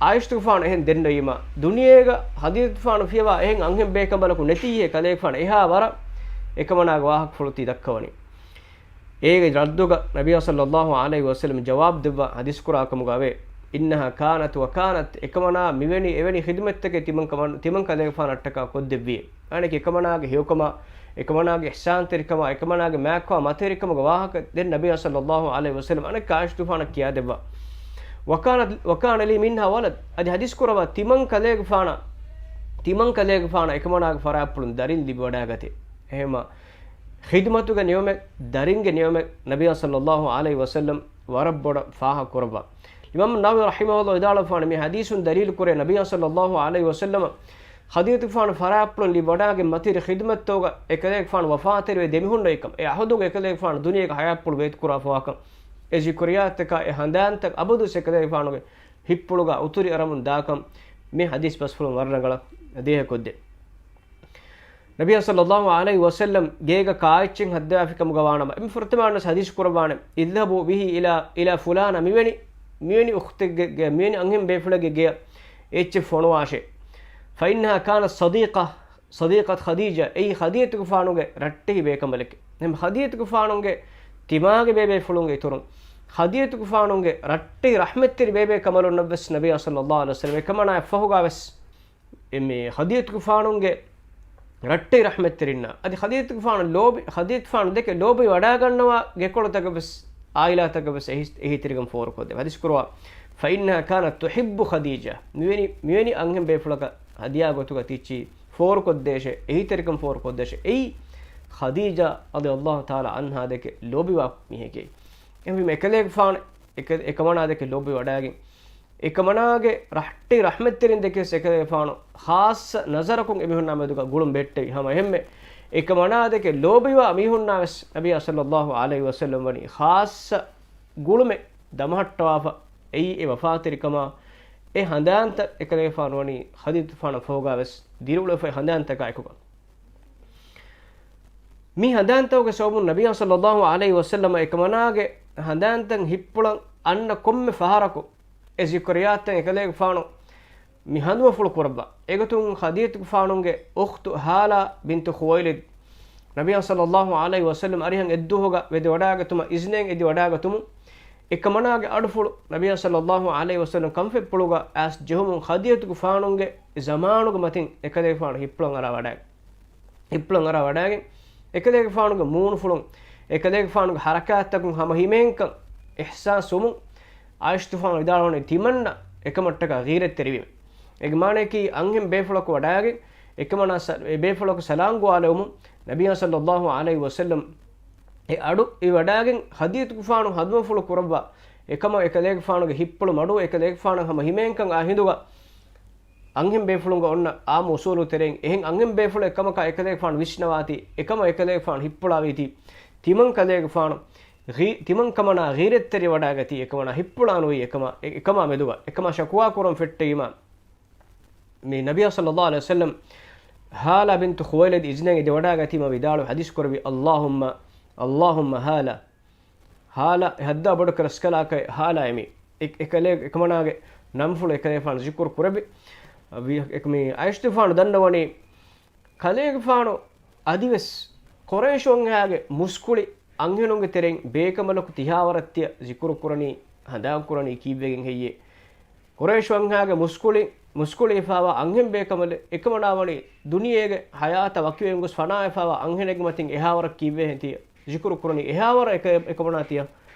ޢާއިޝަތުގެފާނު އެހެން ދެންނެވީމަ، ދުނިޔޭގަ ޚަދީޖަތުގެފާނު ފިޔަވާ އެހެން އަންހެން ބޭކަނބަލަކު ނެތީހޭ ކަލޭގެފާނު އެހާ ވަރަށް އެކަމަނާގެ ވާހަކަފުޅު ތި ދައްކަވަނީ. އޭގެ ރައްދުގަ ނަބިއްޔާ ޞައްލައްލާހު ޢަލައިހި ވަސައްލަމަ ޖަވާބު ދެއްވާ ޙަދީޘް ކުރާ ކަމުގަ އެވޭ، إنها كانت وكانت، އެކަމަނާ މިވެނި އެވެނި ޚިދުމަތްތަކެއް ތިމަން ކަމަން، ތިމަން ކަލޭގެފާނަށްޓަކާ ކޮށްދެއްވިއޭ. އަނެކެ އެކަމަނާގެ ހެޔޮކަމާ، އެކަމަނާގެ އިޙްސާންތެރިކަމާ، އެކަމަނާގެ މާތްކަމާ މަތިވެރިކަމުގެ ވާހަކަ ދެން ނަބިއްޔާ ޞައްލައްލާހު ޢަލައިހި ވަސައްލަމަ އަނެއްކާ ޢާއިޝަތުގެފާނަށް ކިޔާދެއްވާ. وكانت، وكان لي منها ولد. އަދި ޙަދީޘް ކުރައްވާ ތިމަން ކަލޭގެފާނަށް، ތިމަން ކަލޭގެފާނަށް އެކަމަނާގެ ފަރާތްޕުޅުން ދަރިން ލިބިވަޑައިގަތޭ. އެހެންމަ ޚިދުމަތުގެ ނިޢުމަތް، ދަރިންގެ ނިޢުމަތް ނަބިއްޔާ ޞައްލައްލާހު ޢަލައިހި ވަސައްލަމަ ވަރަށް ބޮޑަށް ފާހަގަ ކުރައްވާ. އިމާމު ނަވަވީ ރަޙިމަހުﷲ ވިދާޅުވާފާނެ މި ޙަދީޘުން ދަލީލު ކުރޭ ނަބިއްޔާ ޞައްލައްލާހު ޢަލައިހި ވަސައްލަމަ ޚަދީޖަތުގެފާނު ފަރާތްޕުޅުން ލިބިވަޑައިގެން މަތިވެރި ޚިދުމަތްތަކުގަ އެކަލޭގެފާނު ވަފާތެރިވެ ދެމިހުންނެވިކަން، އެ ޢަހުދުގަ އެކަލޭގެފާނު ދުނިޔޭގެ ޙަޔާތްޕުޅު ވަޢުދު ކުރާފަވާކަން، އެ ޒިކުރިއްޔާތަކާ އެ ހަނދާންތައް އަބަދުވެސް އެކަލޭގެފާނުގެ ހިތްޕުޅުގަ އުތުރި އަރަމުން ދާކަން މި ޙަދީޘް ބަސްފުޅުން ވަރަށް ރަނގަޅަށް ދޭހަކޮށްދޭ. ނަބިއްޔާ ޞައްލައްލާހު ޢަލައިހި ވަސައްލަމަ ގޭގަ ކާއެއްޗެއް ހައްދަވާފި ކަމުގަ ވާނަމަ، އެންމެ ފުރަތަމަ ވެސް ޙަދީޘް ކުރައްވާނެ، اذهبوا به إلى، إلى فلانة، މިވެނި، މިވެނި އުޚްތެއްގެ، މިވެނި އަންހެން ބޭފުޅެއްގެ ގެޔަށް އެއްޗެއް ފޮނުވާށޭ. فإنها كانت صديقة، صديقة خديجة، އެއީ ޚަދީޖަތުގެފާނުގެ ރައްޓެހި ބޭކަނބަލެކޭ. އެހެން ޚަދީޖަތުގެފާނުގެ ތިމާގެ ބޭބޭފުޅުންގެ އިތުރުން ޚަދީޖަތުގެފާނުގެ ރައްޓެހި ރަޙްމަތްތެރި ބޭބޭ ކަނބަލުންނަށްވެސް ނަބިއްޔާ ޞައްލައްލާހު ޢަލައިހި ވަސައްލަމް އެކަމަނާ އެއްފަހުގާވެސް އެ މި ޚަދީޖަތުގެފާނުގެ ރައްޓެހި ރަޙްމަތްތެރިންނާ އަދި ޚަދީޖަތުގެފާނު ލޯބި، ޚަދީޖަތުގެފާނު ދެކެ ލޯބި ވަޑާގަންނަވާ ގެކޮޅުތަކަށްވެސް އާއިލާތަކަށްވެސް އެހި-، އެހީތެރިކަން ފޯރުކޮށްދެ. ޙަދީޘް ކުރުވާ، فإنها كانت تحب خديجة. މިވެނި، މިވެނި އަންހެން ބޭފުޅަކަށް ހަދިޔާ ގޮތުގަ ތިއްޗި ފޯރުކޮށްދޭށޭ، އެހީތެރިކަން ފޯރުކޮށްދޭށޭ. އެއީ ޚަދީޖާ ރަޟިޔައްލާހު ތަޢާލާ ޢަންހާ ދެކެ ލޯބިވާ މީހެކޭ. އެހެންވީމަ އެކަލޭގެފާނު އެކަ-، އެކަމަނާ ދެކެ ލޯބިވަޑާގެން، އެކަމަނާގެ ރައްޓެހި ރަޙްމަތްތެރިން ދެކެ އެކަލޭގެފާނު ޚާއްޞަ ނަޒަރަކުން އެމީހުންނާ މެދުގަ ގުޅުން ބެހެއްޓެވި. ހަމަ އެހެންމެ އެކަމަނާ ދެކެ ލޯބިވާ މީހުންނާވެސް ނަބިއްޔާ ޞައްލައްލާހު ޢަލައިހި ވަސައްލަމް ވަނީ ޚާއްޞަ ގުޅުމެއް ދަމަހައްޓަވާފަ. އެއީ އެ ވަފާތެރިކަމާ އެ ހަނދާންތައް އެކަލޭގެފާނު ވަނީ ޚަދީޖަތުގެފާނަށް ފަހުގާވެސް ދިރިއުޅެފައި ހަނދާންތަކާ އެކުގަ. މި ހަނދާންތަކުގެ ސަބަބުން ނަބިއްޔާ ޞައްލައްލާހު ޢަލައިހި ވަސައްލަމަ އެކަމަނާގެ ހަނދާންތައް ހިއްޕުޅަން އަންނަ ކޮންމެ ފަހަރަކު އެ ޒިކުރިޔާތައް އެކަލޭގެފާނު މި ހަނދުމަފުޅު ކުރައްވާ. އެގޮތުން ޚަދީޖަތުގެފާނުގެ އުޚްތު ހާލާ ބިންތު ޚުވައިލިދު ނަބިއްޔާ ޞައްލައްލާހު ޢަލައިހި ވަސައްލަމް އަރިހަށް އެއްދުވަހުގަ ވެދެވަޑާގަތުމަށް އިޒްނެއް އެދިވަޑާގަތުމުން އެކަމަނާގެ އަޑުފުޅު ނަބިއްޔާ ޞައްލައްލާހު ޢަލައިހި ވަސައްލަމް ކަންފަތްޕުޅުގަ އައިސް ޖެހުމުން ޚަދީޖަތުގެފާނުގެ ޒަމާނުގެ މަތިން އެކަލޭގެފާނު ހިއްޕުޅަން އަރާ ވަޑާގެން. ހިއްޕުޅަން އަރާ ވަޑާގެން، އެކަލޭގެފާނުގެ މޫނުފުޅުން، އެކަލޭގެފާނުގެ ހަރަކާތްތަކުން ހަމަ ހިމޭންކަން އިޙްސާސްވުމުން، ޢާއިޝަތުފާނު ވިދާޅުވަނީ ތިމަންނަ އެކަމަށްޓަކާ ޣީރަތްތެރިވީމެ. އޭގެ މާނަޔަކީ އަންހެން ބޭފުޅަކު ވަޑާގެން، އެކަމަނާ ސަ-، އެ ބޭފުޅަކު ސަލާން ގޮވާލެވުމުން، ނަބިއްޔާ ޞައްލައްލާހު ޢަލައިހި ވަސައްލަމް އެ އަޑު އިވަޑާގެން ޚަދީޖަތުގެފާނު ހަނދުމަފުޅު ކުރައްވާ، އެކަމަށް އެކަލޭގެފާނުގެ ހިއްޕުޅު މަޑު އެކަލޭގެފާނަށް ހަމަ ހިމޭންކަން އާ ހިނދުގަ އަންހެން ބޭފުޅުންގެ އޮންނަ އާއްމު އުސޫލު ތެރެއިން އެހެން އަންހެން ބޭފުޅެއް ކަމަކާ އެކަލޭގެފާނު ވިސްނަވާތީ، އެކަމަށް އެކަލޭގެފާނު ހިއްޕުޅާވީތީ، ތިމަން ކަލޭގެފާނު ޣީ-، ތިމަން ކަމަނާ ޣީރަތްތެރިވަޑާގަތީ، އެކަމަނާ ހިއްޕުޅާނުވީ އެކަމާ، އެ-، އެކަމާ މެދުގަ، އެކަމާ ޝަކުވާ ކުރަން ފެއްޓެވީމާ، މި ނަބިއްޔާ ޞައްލައްލާހު ޢަލައިހި ވަސައްލަމް ހާލާ ބިންތު ޚުވައިލިދު އިޒްނެއް އެދިވަޑާގަތީމާ ވިދާޅުވި ޙަދީޘް ކުރެއްވި، اللهم، اللهم ހާލާ. ހާލާ، އެ ހައްދާ ބޮޑު ކަރަސްކަލާކަށް ހާލާއޭ މީ. އެ-، އެކަލޭ-، އެކަމަނާގެ ނަންފުޅު އެކަލޭފާނު ޒިކުރު ކުރެއްވި. ވި-، އެކަ-، މި ޢާއިޝަތުފާނު ދަންނަވަނީ، ކަލޭގެފާނު އަދިވެސް ޤުރައިޝު ވަންހާގެ މުސްކުޅި އަންހެނުންގެ ތެރެއިން ބޭކަނބަލަކު ތިހާވަރަށް ތިޔަ ޒިކުރު ކުރަނީ، ހަނދާން ކުރަނީ ކީއްވެގެން ހެއްޔޭ؟ ޤުރައިޝު ވަންހާގެ މުސްކުޅި، މުސްކުޅިވެފާވާ އަންހެން ބޭކަނބަލެއް އެކަމަނާ ވަނީ ދުނިޔޭގެ ޙަޔާތަށް ވަކިވެގެން ގޮސް ފަނާވެފާވާ އަންހެނެއްގެ މަތިން އެހާވަރަށް ކީއްވެހެން ތިޔަ ޒިކުރު ކުރަނީ؟ އެހާވަރަށް އެކަ-، އެކަމަނާ ތިޔަ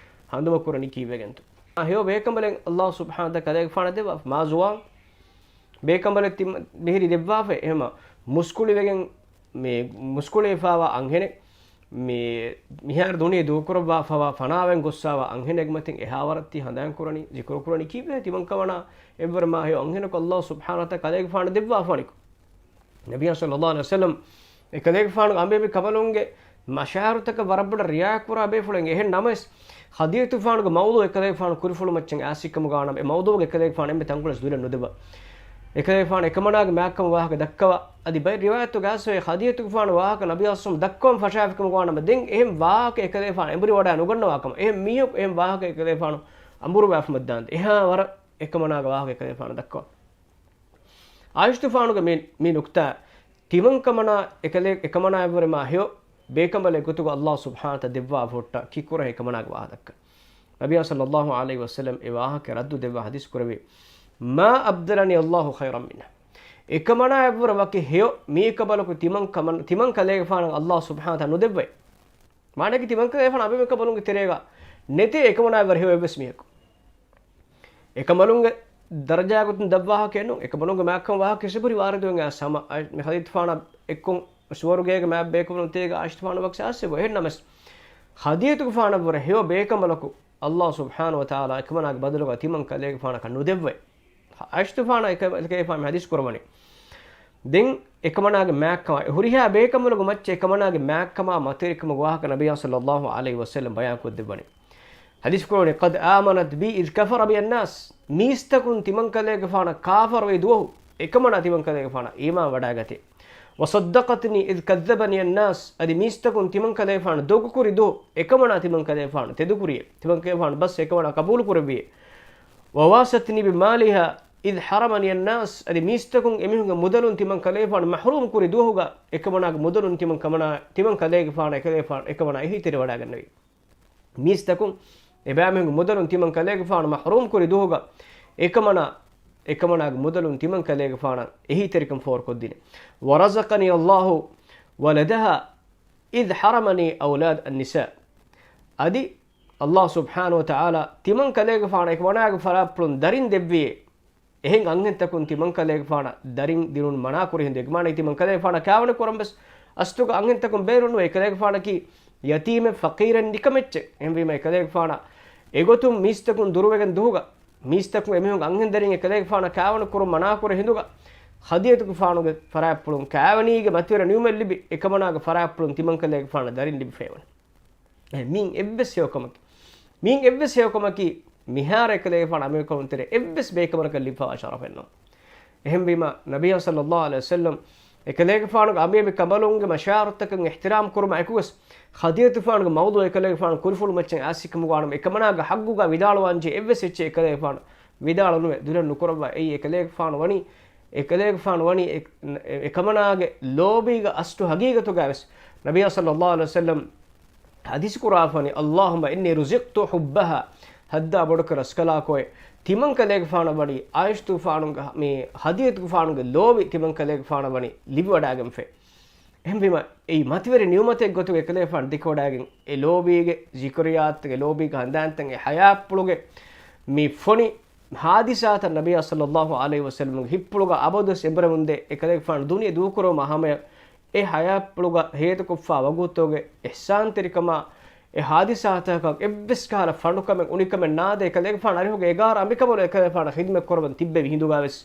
ހަނދުމަ ކުރަނީ ކީއްވެގެންތޯ؟ އާ، ހެޔޮ ބޭކަނބަލެއް ﷲ ސުބްޙާނަހޫ ވަތަޢާލާ ކަލޭގެފާނަށް ދެއްވާ މާޒުވާން ބޭކަނބަލެއް ތި-، މިހިރީ ދެއްވާފަ އެހެމަ މުސްކުޅިވެގެން މި މުސްކުޅިވެފާވާ އަންހެނެއް، މި މިހާރު ދުނިޔެ ދޫކުރައްވާފަވާ ފަނާވެން ގޮއްސާވާ އަންހެނެއްގެ މަތިން އެހާވަރަށް ތި ހަނދާން ކުރަނީ، ޒިކުރު ކުރަނީ ކީއްވެ؟ ތިމަން ކަމަނާ އެއްވަރު މާ ހެޔޮ އަންހެނަކު ﷲ ސުބްޙާނަހޫ ވަތަޢާލާ ކަލޭގެފާނަށް ދެއްވާފާނެކު. ނަބިއްޔާ ޞައްލައްލާހު ޢަލައިހި ވަސައްލަމް އެކަލޭގެފާނު އަނބި ކަމަލުންގެ މަޝާޢިރުތަކަށް ވަރަށް ބޮޑަށް ރިޢާޔަތް ކުރާ ބޭފުޅެއް. އެހެން ނަމަވެސް، ޚަދީޖަތުފާނުގެ މައުޟޫޢު އެކަލޭގެފާނު ކުރިފުޅު މައްޗަށް އައިސް ކަމުގަ ވާނަމަ، އެ މައުޟޫޢުގަ އެކަލޭގެފާނު އެންމެ ތަންކޮޅެއް ދުލެއް ނުދެއްވާ. އެކަލޭގެފާނު އެކަމަނާގެ މާތްކަމަށް ވާހަކަ ދައްކަވާ. އަދި ބައެއް ރިވާޔަތުގަ އައިސްވޭ، ޚަދީޖަތުގެފާނު ވާހަކަ ނަބިއްޔާ ޞައްލައްލާހު ޢަލައިހި ވަސައްލަމް ދައްކަވަން ފަށާފި ކަމުގަ ވާނަމަ، ދެން އެހެން ވާހަކަ އެކަލޭގެފާނު އެނބުރި ވަޑާ ނުގަންނަވާ ކަމަށް. އެހެން މީހަކު އެހެން ވާހަކަ އެކަލޭގެފާނު އަނބުރުވާފަ މައްދާންދެ. އެހާވަރަށް އެކަމަނާގެ ވާހަކަ އެކަލޭގެފާނު ދައްކަވާ. ޢާއިޝަތުފާނުގެ މި، މި ނުކްތާ ތިމަން ކަމަނާ އެކަލޭ-، އެކަމަނާ އެއްވުރެ މާ ހެޔޮ ބޭކަނބަލެއް ގޮތުގަ ﷲ ސުބްޙާނަހޫ ވަތަޢާލާ ދެއްވާ ފޮއްޓަ ކި ކުރަހެ އެކަމަނާގެ ވާހަކަ. ނަބިއްޔާ ޞައްލައްލާހު ޢަލައިހި ވަސައްލަމް އެ ވާހަކަ ރައްދު ދެއްވާ ޙަދީޘް ކުރެއްވި، ما أبدلني الله خيرا منه. އެކަމަނާ އެއްވުރެ ވަކި ހެޔޮ މީކަބަލަކު ތިމަން ކަމަން، ތިމަން ކަލޭގެފާނަށް ﷲ ސުބްޙާނަހޫ ވަތަޢާލާ ނުދެއްވައެ. މާނައަކީ ތިމަން ކަލޭގެފާނު އަނބިމެ ކަބަލުންގެ ތެރޭގަ ނެތޭ އެކަމަނާ އެއްވަރެ ހެޔޮ އެއްވެސް މީހަކު. އެކަމަލުންގެ ދަރަޖާގޮތުން ދަށްވާހަކައެއް ނޫން. އެކަމަލުންގެ މާތްކަމަށް ވާހަކަ އެއްވެސް ވާރިދުވެގެން އައިސް ހަމަ އަ-، މި ޙަދީޘްފާނާ އެއްކޮށް ސުވަރުގޭގެ މާތް ބޭކަނބަލުން ތެރޭގަ ޢާއިޝަތުފާނު ވަކި ސާސެބު. އެހެން ނަމަސް، ޚަދީޖަތުގެފާނަށްވުރެ ހެޔޮ ބޭކަނބަލަކު ﷲ ސުބްޙާނަހޫ ވަތަޢާލާ އެކަމަނާގެ ބަދަލުގަ ތިމަން ކަލޭގެފާނަކަށް ނުދެއްވައެ. ޢާއިޝަތުފާނަށް އެކަ-، އެކަލޭގެފާނު މި ޙަދީޘް ކުރައްވަނީ. ދެން އެކަމަނާގެ މާތްކަމާ، އެ ހުރިހާ ބޭކަނބަލުގެ މައްޗަށް އެކަމަނާގެ މާތްކަމާ މަތިވެރިކަމުގެ ވާހަކަ ނަބިއްޔާ ޞައްލައްލާހު ޢަލައިހި ވަސައްލަމް ބަޔާން ކޮށްދެއްވަނީ. ޙަދީޘް ކުރައްވަނީ، قد آمنت بي إذ كفر بي الناس. މީސްތަކުން ތިމަން ކަލޭގެފާނަށް ކާފަރުވި ދުވަހު، އެކަމަނާ ތިމަން ކަލޭގެފާނަށް އީމާން ވަޑާގަތޭ. وصدقتني إذ كذبني الناس. އަދި މީސްތަކުން ތިމަން ކަލޭގެފާނު ދޮގުކުރި ދުވަހު، އެކަމަނާ ތިމަން ކަލޭގެފާނު ތެދުކުރިއޭ. ތިމަން ކަލޭގެފާނު ބަސް އެކަމަނާ ޤަބޫލު ކުރެއްވިއޭ. وواستني بمالها إذ حرمني الناس. އަދި މީސްތަކުން އެމީހުންގެ މުދަލުން ތިމަން ކަލޭގެފާނު މަޙްރޫމް ކުރި ދުވަހުގަ، އެކަމަނާގެ މުދަލުން ތިމަން ކަމަނާ، ތިމަން ކަލޭގެފާނަށް އެކަލޭގެފާނު އެކަމަނާ އެހީތެރިވަޑާގަންނެވި. މީސްތަކުން އެބައިމީހުންގެ މުދަލުން ތިމަން ކަލޭގެފާނު މަޙްރޫމް ކުރި ދުވަހުގަ އެކަމަނާ، އެކަމަނާގެ މުދަލުން ތިމަން ކަލޭގެފާނަށް އެހީތެރިކަން ފޯރުކޮށްދިނެ. ورزقني الله ولدها إذ حرمني أولاد النساء. އަދި ﷲ ސުބްޙާނަހޫ ވަތަޢާލާ ތިމަން ކަލޭގެފާނަށް އެކަމަނާގެ ފަރާތްޕުޅުން ދަރިން ދެއްވިއޭ. އެހެން އަންހެންތަކުން ތިމަން ކަލޭގެފާނަށް ދަރިން ދިނުން މަނާކުރި ހިނދު، އެގެ މާނައީ ތިމަން ކަލޭގެފާނަށް ކާވަނި ކުރަން ވެސް އަސްލުގަ އަންހެންތަކުން ބޭނުންވޭ. އެކަލޭގެފާނަކީ ޔަތީމެއް، ފަޤީރެއް، ނިކަމެއްޗެއް. އެހެންވީމަ އެކަލޭގެފާނަށް އެގޮތުން މީސްތަކުން ދުރުވެގެން ދުހުގަ، މީސްތަކުން އެމީހުން އަންހެން ދަރިން އެކަލޭގެފާނަށް ކާވަނި ކުރުން މަނާކުރި ހިނދުގަ، ޚަދީޖަތުގެފާނުގެ ފަރާތްޕުޅުން ކާވަނީގެ މަތިވެރި ނިޢުމަތް ލިބި، އެކަމަނާގެ ފަރާތްޕުޅުން ތިމަން ކަލޭގެފާނަށް ދަރިން ލިބިފައިވަނީ. އެ، މިއިން އެއްވެސް ހެޔޮކަމަކީ، މިއިން އެއްވެސް ހެޔޮކަމަކީ، މިހާރު އެކަލޭގެފާނު އަމިއްލަ ކަމުން ތެރޭ އެއްވެސް ބޭކަމަކަށް ލިބިފައިވާ ޝަރަފެއް ނޫން. އެހެންވީމަ، ނަބިއްޔާ ޞައްލައްލާހު ޢަލައިހި ވަސައްލަމް އެކަލޭގެފާނުގެ އަނބިޔަނބި ކަނބަލުންގެ މަޝާޢިރުތަކަށް އިޙްތިރާމް ކުރުމާ އެކުވެސް، ޚަދީޖަތުފާނުގެ މައުޟޫޢު އެކަލޭގެފާނު ކުރިފުޅު މައްޗަށް އާސި ކަމުގަ ވާނަމަ، އެކަމަނާގެ ޙައްޤުގަ ވިދާޅުވާންޖެހޭ އެއްވެސް އެއްޗެއް އެކަލޭގެފާނު ވިދާޅުނުވެ، ދުލަށް ނުކުރައްވާ. އެއީ އެކަލޭގެފާނު ވަނީ، އެކަލޭގެފާނު ވަނީ އެ، އެކަމަނާގެ ލޯބީގެ އަސްލު ޙަޤީޤަތުގައިވެސް. ނަބިއްޔާ ޞައްލައްލާހު ޢަލައިހި ވަސައްލަމް ޙަދީޘް ކުރާފަނި، اللهم إني رزقت حبها، ޙައްދާ ބޮޑުކުރެ ރަސްކަލާކޮއެ، ތިމަން ކަލޭގެފާނަށް ވަނީ، ޢާއިޝަތުފާނުގެ، މި ޚަދީޖަތުފާނުގެ ލޯބި ތިމަން ކަލޭގެފާނަށް ވަނީ ލިބިވަޑާގެންފޭ. އެހެންވީމަ، އެއީ މަތިވެރި ނިޢުމަތެއް ގޮތުގަ އެކަލޭގެފާނު ދެކެވަޑާގެން، އެ ލޯބީގެ ޒިކުރިއްޔާތުގެ ލޯބީގެ ހަނދާންތައް އެ ޙަޔާތްޕުޅުގެ މި ފޮނި ޙާދިސާތައް ނަބިއްޔާ ޞައްލައްލާހު ޢަލައިހި ވަސައްލަމްގެ ހިތްޕުޅުގަ އަބަދުވެސް އެނބުރެމުންދޭ. އެކަލޭގެފާނު ދުނިޔެ ދޫކުރުވުމާ ހަމަޔަށް އެ ޙަޔާތްޕުޅުގަ ހޭދަކޮށްފާ ވަގުތުގެ އިޙްސާންތެރިކަމާ، އެ ޙާދިސާތަކަށް އެއްވެސް ކަހަލަ ފަނޑުކަމެއް އުނިކަމެއް ނާދޭ. އެކަލޭގެފާނު އަރިހުގެ އެގާރަ އަނބިކަނބަލު އެކަލޭގެފާނަށް ޚިދުމަތް ކުރަމުން ތިއްބެވި ހިނދުގަވެސް،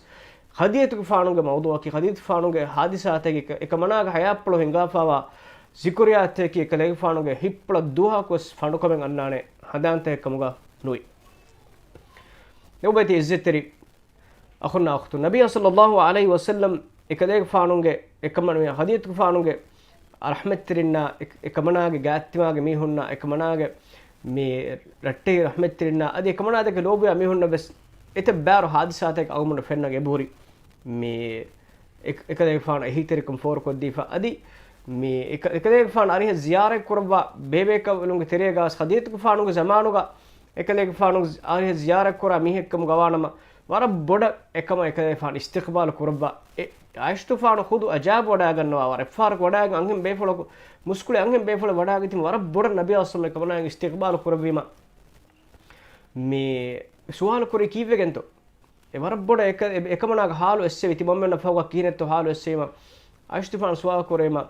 ޚަދީޖަތުގެފާނުގެ މައުޟޫޢަކީ، ޚަދީޖަތުގެފާނުގެ ޙާދިސާތަކީ، އެކަމަނާގެ ޙަޔާތްޕުޅު ހިނގާފާވާ ޒިކުރިއްޔާތަކީ، އެކަލޭގެފާނުގެ ހިތްޕުޅަށް ދުވަހަކުވެސް ފަނޑުކަމެއް އަންނާނެ ހަނދާންތަކެއް ކަމުގަ ނުވި. އެއްބައިތި ޢިއްޒަތްތެރި އަޚުންނާ އުޚްތުން، ނަބިއްޔާ ޞައްލައްލާހު ޢަލައިހި ވަސައްލަމް އެކަލޭގެފާނުގެ އެކަމަން ޚަދީޖަތުގެފާނުގެ ރަޙްމަތްތެރިންނާ، އެ، އެކަމަނާގެ ގާތްތިމާގެ މީހުންނާ، އެކަމަނާގެ މި ރައްޓެހި ރަޙްމަތްތެރިންނާ، އަދި އެކަމަނާދެކެ ލޯބިވާ މީހުންނަށް ވެސް އެތައް ބާރު ޙާދިސާތަކެއް އަޅުގަނޑު ފެންނަން އެބަހުރި. މި އެ، އެކަލޭގެފާނު އެހީތެރިކަން ފޯރުކޮށްދީފަ. އަދި މި އެކަ، އެކަލޭގެފާނު އަރިހަށް ޒިޔާރަތް ކުރައްވާ ބޭބޭކަނބަލުންގެ ތެރޭގަ ވެސް ޚަދީޖަތުގެފާނުގެ ޒަމާނުގަ އެކަލޭގެފާނު އަރިހަށް ޒިޔާރަތް ކުރާ މީހެއްކަމުގަ ވާނަމަ، ވަރަށް ބޮޑަށް އެކަމަށް އެކަލޭގެފާނު އިސްތިޤްބާލު ކުރައްވާ. އެ، ޢާއިޝަތުފާނު ޚުދު އަޖައިބު ވަޑައިގަންނަވާ ވަރަށް އެއްފަހަރަކު ވަޑައިގެން އަންހެން ބޭފުޅަކު، މުސްކުޅި އަންހެން ބޭފުޅެއް ވަޑައިގަތީމަ ވަރަށް ބޮޑަށް ނަބިއްޔާ ޞައްލައްލާހު ޢަލައިހި ވަސައްލަމް އެކަމަނާއަށް އިސްތިޤްބާލު ކުރެއްވީމަ، މި ސުވާލު ކުރީ ކީއްވެގެންތޯ؟ އެ ވަރަށް ބޮޑަށް އެކަ، އެ، އެކަމަނާގެ ޙާލު އެއްސެވި ތިމަންމެންނަށް ފަހުގަ ކިހިނެއްތޯ ޙާލު އެއްސެވީމަ، ޢާއިޝަތުފާނު ސުވާލު ކުރީމަ،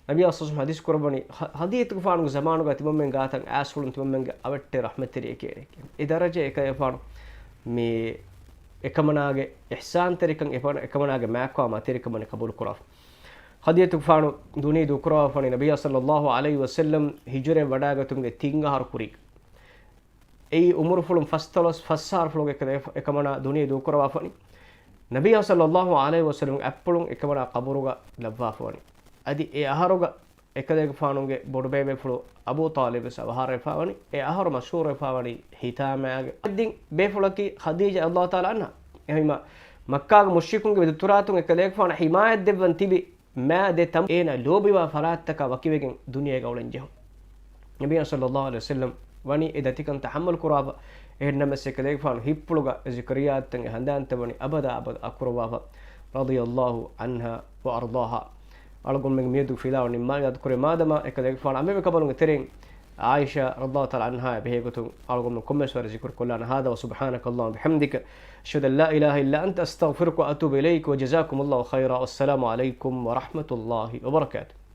ނަބިއްޔާ ޞައްލައްލާހު ޢަލައިހި ވަސައްލަމް ޙަދީޘް ކުރައްވަނީ، ޚަ، ޚަދީޖަތުގެފާނުގެ ޒަމާނުގަ ތިމަންމެން ގާތަށް އައިސްފުޅުން ތިމަންމެންގެ އަވަށްޓެހި ރަޙްމަތްތެރިއެކޭ. އެ ދަރަޖަ އެކަލޭގެފާނު މި އެކަމަނާގެ އިޙްސާންތެރިކަން، އެކަމަނާގެ މާތްކަމާ މަތިވެރިކަމަށް ޤަބޫލު ކުރާފަ. ޚަދީޖަތުގެފާނު ދުނިޔެ ދޫކުރައްވާފަނީ ނަބިއްޔާ ޞައްލައްލާހު ޢަލައިހި ވަސައްލަމް ހިޖުރަ ވަޑައިގަތުމުގެ ތިން އަހަރު ކުރީގަ. އެއީ ޢުމުރުފުޅުން ފަސްދޮޅަސް ފަސް އަހަރުފުޅުގަ އެކަލޭ، އެކަމަނާ ދުނިޔެ ދޫކުރައްވާފަނީ. ނަބިއްޔާ ޞައްލައްލާހު ޢަލައިހި ވަސައްލަމްގެ އަތްޕުޅުން އެކަމަނާ ޤަބުރުގަ ލައްވާފަވަނީ. އަދި އެ އަހަރުގަ އެކަލޭގެފާނުގެ ބޮޑުބޭބޭފުޅު އަބޫ ޠާލިބު ވެސް އަވަހާރަވެފަވަނީ. އެ އަހަރު މަޝްހޫރުވެފަވަނީ ހިތާމައިގެ އަދި ބޭފުޅަކީ ޚަދީޖަ ރަޟިޔަﷲ ތަޢާލާ ޢަންހާ. އެހެންވީމަ، މައްކާގެ މުޝްރިކުންގެ ވިދުތުރާތުން އެކަލޭގެފާނަށް ޙިމާޔަތް ދެއްވަން ތިބި މާ ދެ ތަން އޭނަ ލޯބިވާ ފަރާތްތަކާ ވަކިވެގެން ދުނިޔޭގަ އުޅެން ޖެހުން. ނަބިއްޔާ ޞައްލައްލާހު ޢަލައިހި ވަސައްލަމް ވަނީ އެ ދަތިކަން ތަޙައްމަލް ކުރާފަ. އެހެންނަމަވެސް އެކަލޭގެފާނު ހިތްޕުޅުގަ އެ ޒިކުރިއްޔާތައް އެ ހަނދާންތައް ވަނީ އަބަދާ އަބަދަށް އަކުރައްވާފަ. ރަޟިޔަﷲ ޢަންހާ ވައަރްޟާހާ. އަޅުގަނޑުމެން މިއަދު ފިލާވަނީ މާ އިރާދަ ކުރޭ މާދަމާ އެކަލޭގެފާނު އަނބިމި ކަނބަލުންގެ ތެރެއިން ޢާއިޝާ ރަޟިޔަﷲ ތަޢާލާ ޢަންހާ އެ ބެހޭގޮތުން އަޅުގަނޑުމެން ކޮންމެސް ވަރެއް ޒިކުރު ކޮށްލާނަ. هذا وسبحانك اللهم وبحمدك، أشهد أن لا إله إلا أنت، أستغفرك وأتوب إليك، وجزاكم الله خيرا، والسلام عليكم ورحمة الله وبركاته.